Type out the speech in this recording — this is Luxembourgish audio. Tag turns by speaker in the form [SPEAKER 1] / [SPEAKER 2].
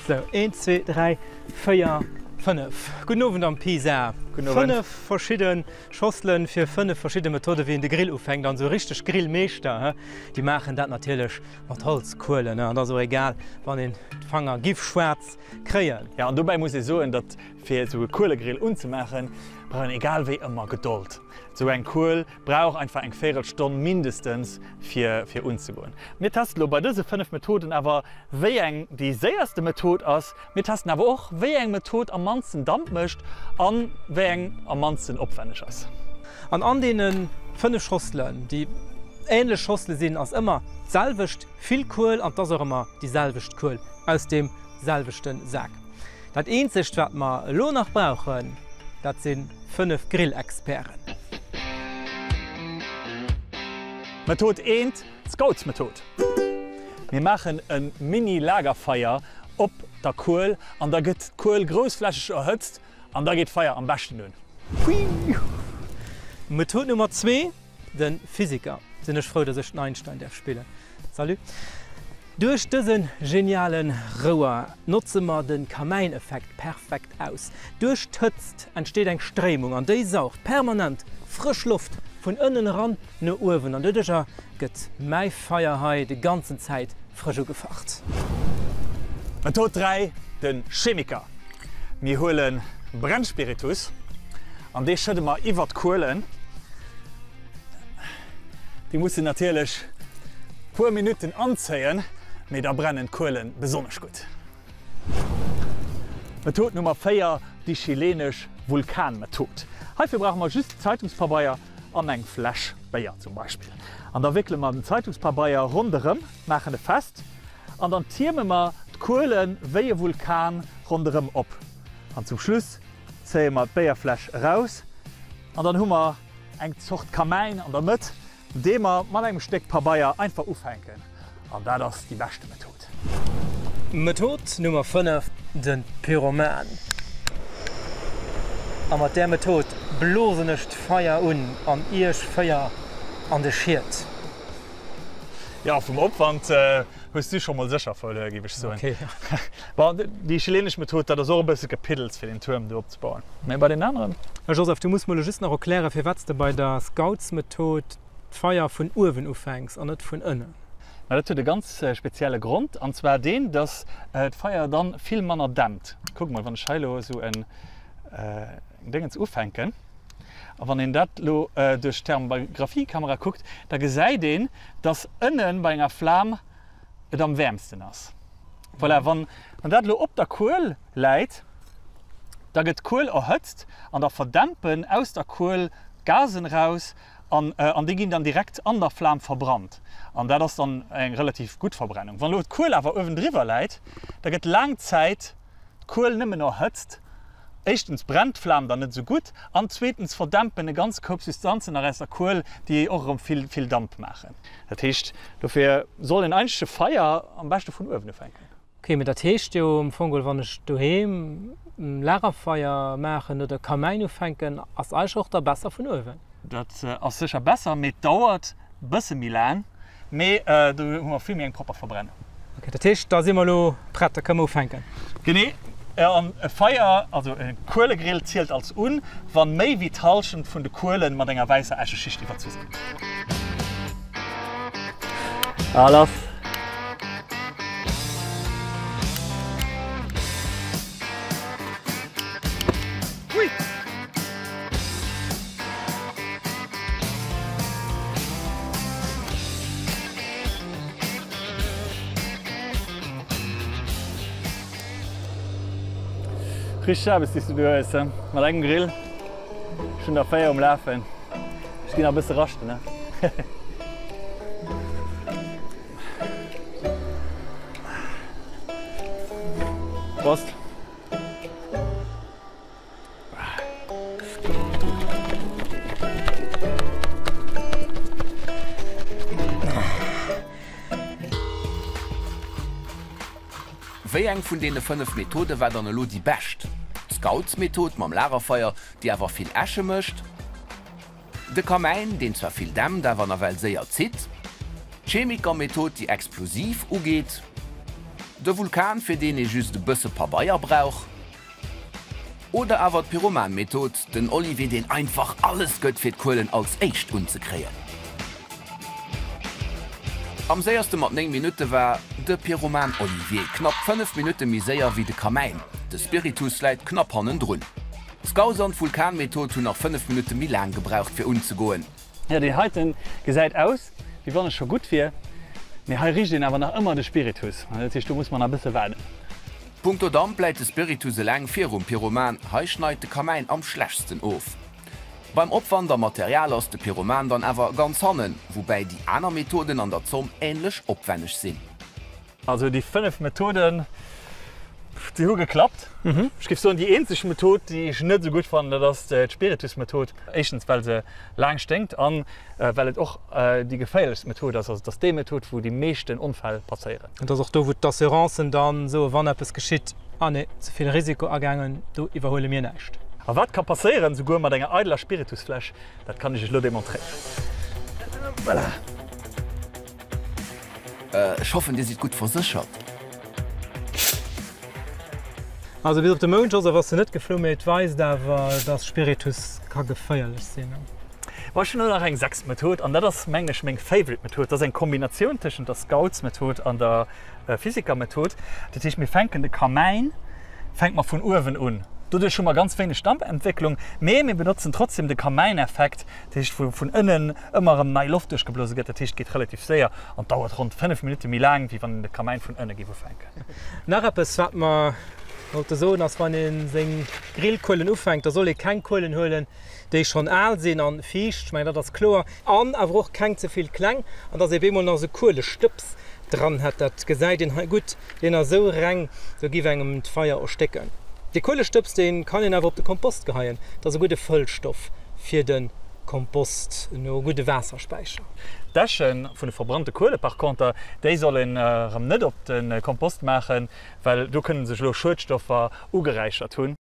[SPEAKER 1] Sou, eent, zwee, dräi, véier, fënnef. Gudden Owend am Pisa.
[SPEAKER 2] Gudden Owend.
[SPEAKER 1] Fënnef verschidde Schosselen fir fënnef verschidde Methode wéi een de Grill ufänkt. An esou richteg Grillmeeschter, he, déi maachen dat natierlech mat Holzkuelen, he. An et ass och egal, wann een d'Fanger giff schwaarz kréien.
[SPEAKER 2] Jo, an dobäi muss ee soen, datt fir esou e Kuelegrill unzemaachen, brauch een egal wéi ëmmer Gedold. Esou eng Kuel brauch einfach eng Véirelstonn mindestens fir fir unzegoen. Mir testen elo bei dëse 5 Methoden awer wéi eng déi séierste Method ass. Mir testen awer och wéi eng Method am mannsten Damp mécht an wéi eng am mannsten opwenneg ass.
[SPEAKER 1] An an deene 5 Schosselen, déi ähnlech Schossele sinn, ass ëmmer d'selwecht vill Kuel an 't ass och ëmmer déi selwecht Kuel aus deem selwechte Sak. Dat eenzegt wat mer elo nach brauchen, dat si 5 Grillexperten.
[SPEAKER 2] Method eent, D'Scoutsmethod. Mir maachen e Mini-Lagerfeier op der Kuel an da gëtt d'Kuel groussflächeg erhëtzt an da geet d'Feier am beschten un.
[SPEAKER 1] Method Nummer zwee, De Physiker. Sinn ech frou, dass ech den Einstein däerf spillen. Salut. Duerch dëse geniale Rouer notze mer de Kamäineffekt perfekt aus. Duerch d'Hëtzt entsteet eng Stréimung an déi saugt permanent frësch Loft vun ënnen eran no uewen an doduercher gëtt mäi Feier hei de ganzen Zäit frësch ugefacht.
[SPEAKER 2] Method 3, De Chemiker. Mir huele Brennspiritus an dee schëdde mer iwwert d'Kuelen. Déi mussen natierlech puer Minutten anzéien, mee da brennen d'Kuelen besonnesch gutt. Method Nummer 4, déi chilenesch Vulkanmethod. Heifir brauche mer just Zeitungspabeier an eng Fläsch Béier zum Beispill. An da wéckele mer den Zeitungspabeier ronderëm, maachen e fest an dann tierme mer d'Kuele wéi e Vulkan ronderëm op. An zum Schluss zéie mer d'Béierfläsch eraus an dann hu mer eng Zort Kamäin an der Mëtt, dee mer mat engem Stéck Pabeier einfach ufänken, an dat ass déi beschte Method.
[SPEAKER 1] Method Nummer 5, De Pyroman. A mat där Method blosen ech d'Feier un an iech 4 an de Schiet.
[SPEAKER 2] Jo, vum Opwand hues du scho mol sécher verluer, géif ech soen. Bon, déi chilenesch Method, dat ass och e bësse Gepiddels, fir deen Tuerm do opzebauen. Mä bei deenen aneren.
[SPEAKER 1] Joseph, du muss mer elo just nach erklären, firwat s de bei der Scoutsmethod d'Feier vun uewen ufänks an net vun ënnen.
[SPEAKER 2] Mä dat huet e ganz spezielle Grond, an zwar deen, dass d'Feier dann vill manner dämpt. Kuck mol, wann ech hei elo esou en Déngens ufänken, A wann een dat elo duerch d'Thermografiekamera kuckt, da gesäit een, dass ënne bei enger Flam et am wäermsten ass. Voilà, wann dat elo op der Kuel läit, da gëtt d'Kuel erhëtzt an da verdämpen aus der Kuel d'Gasen eraus an déi ginn dann direkt an der Flam verbrannt. An dat ass dann eng relativ gutt Verbrennung. Wann elo d'Kuel awer uewendriwwer läit, da gëtt laang Zäit d'Kuel nëmmen erhëtzt, éischtens brennt d'Flam dann net esou gutt an zweetens verdämpen e ganz Koup Substanzen nach aus der Kuel, déi och erëm vill, vill Damp maachen. Dat heescht, dofir soll een eigentlech e Feier am beschte vun uewen ufänken.
[SPEAKER 1] Ok, mee dat heescht jo am Fong geholl, wann ech doheem e Lagerfeier maachen oder Kamäin ufänken, ass eigentlech och da besser vun uewen?
[SPEAKER 2] Dat ass sécher besser, mee et dauert bësse méi laang, mee do hu mer vill méi eng propper Verbrennung.
[SPEAKER 1] Ok, dat heescht da si mer elo prett, da kënne mer ufänken.
[SPEAKER 2] Genee, an e Feier, also e Kuelegrill zielt als un, wann méi wéi d'Hallschent vun de Kuelen mat enger wäisser Äscheschicht iwwerzu sinn. A lass! Hui! Richteg Aarbecht déi s du do hues, he? Mat engem Grill. Ech hunn der 4 um Lafen. Ech ginn nach e bësse raschten, he? Prost!
[SPEAKER 3] Wéi eng vun deene 5 Methode war dann elo déi bescht? D'Scoutsmethod mam Lagerfeier, déi awer vill Äsche mécht? De Kamäin, deen zwar vill dämpt, awer nawell séier zitt? D'Chemikermethod, déi explosiv ugeet? De Vulkan, fir deen ee just e bësse Pabeier brauch? Oder awer d'Pyroman-Method, den Olivier deen einfach alles gëtt fir d'Kuelen als éischt unzekréien. Am séierste mat 9 Minutte war de Pyroman Olivier, knapp 5 Minutte méi séier wéi de Kamäin. De Spiritus läit knapp hannendrun. D'Scouts an d'Vulkan-Method hunn nach 5 Minutte méi laang gebraucht fir unzegoen.
[SPEAKER 2] Jo, deen heiten gesäit aus wéi wann e scho gutt wier, mee hei richt een awer nach ëmmer de Spiritus, dat heescht do muss mer nach e bësse waarden.
[SPEAKER 3] Punkto Damp läit de Spiritus eleng virum Pyroman, hei schneit de Kamäin am schlechtsten of. Beim Opwand a Material ass de Pyroman dann awer ganz hannen, woubäi déi aner Methoden an der Zomm änlech opwänneg sinn.
[SPEAKER 2] Also déi 5 Methoden, déi hu geklappt. Ech géif soen, déi eenzeg Method, déi ech net esou gutt fannen, dat ass d'Spiritusmethod. Éischtens well se laang sténkt an well et och déi geféierlechst Method ass. Also et ass déi Method, wou déi meeschten Onfäll passéieren.
[SPEAKER 1] Et ass och do, wou d'Assurancen dann soen, wann eppes geschitt, Ah nee, ze vill Risiko agaangen, do iwwerhuele mir näischt.
[SPEAKER 2] A wat ka passéieren, souguer mat enger eideler Spiritusfläsch, dat kann ech iech elo demontréieren. Voilà.
[SPEAKER 3] Ech hoffen dir sidd gutt verséchert.
[SPEAKER 1] Also bis op de Mound, Joseph, ass se net geflou, mee et weist awer, dass Spiritus ka geféierlech sinn.
[SPEAKER 2] Bon, ech hunn elo nach eng sechst Method an dat ass, mengen ech, meng favorite Method. Dat ass eng Kombinatioun tëschent der Scoutsmethod an der Physikermethod. Dat heescht, mir fänken de Kamäin fänke mer vun uewen un. Doduerch hu mer ganz wéineg Dampentwécklung, mee mir benotzen trotzdem de Kamäineffekt, dat heescht, wou vun ënnen ëmmer erëm nei Loft duerchgeblose gëtt. Dat heescht, et geet relativ séier an dauert ronn 5 Minutte méi laang, wéi wann een de Kamäin vun ënne géif ufänken.
[SPEAKER 1] Nach eppes, wat mer wollte soen, ass, wann ee seng Grillkuelen ufänkt, da soll ee keng Kuelen huelen, déi schonn al sinn an fiicht, ech mengen dat ass kloer, an awer och keng ze vill kleng, an dass ee bemol nach esou Kuelestëbs dran hätt, dat gesäit een hei gutt, deen ass esou reng, do giff engem d'Feier erstécken. Dee Kuelestëbs, dee kann een awer op de Kompost geheien, dat ass e gudde Fëllstoff fir de Kompost, en gudde Waasserspäicher.
[SPEAKER 2] D'Äsche vun de verbrannte Kuele par conter, déi soll een erëm net op de Kompost maachen, well do kënne sech elo Schuedstoffer ugeräichert hunn.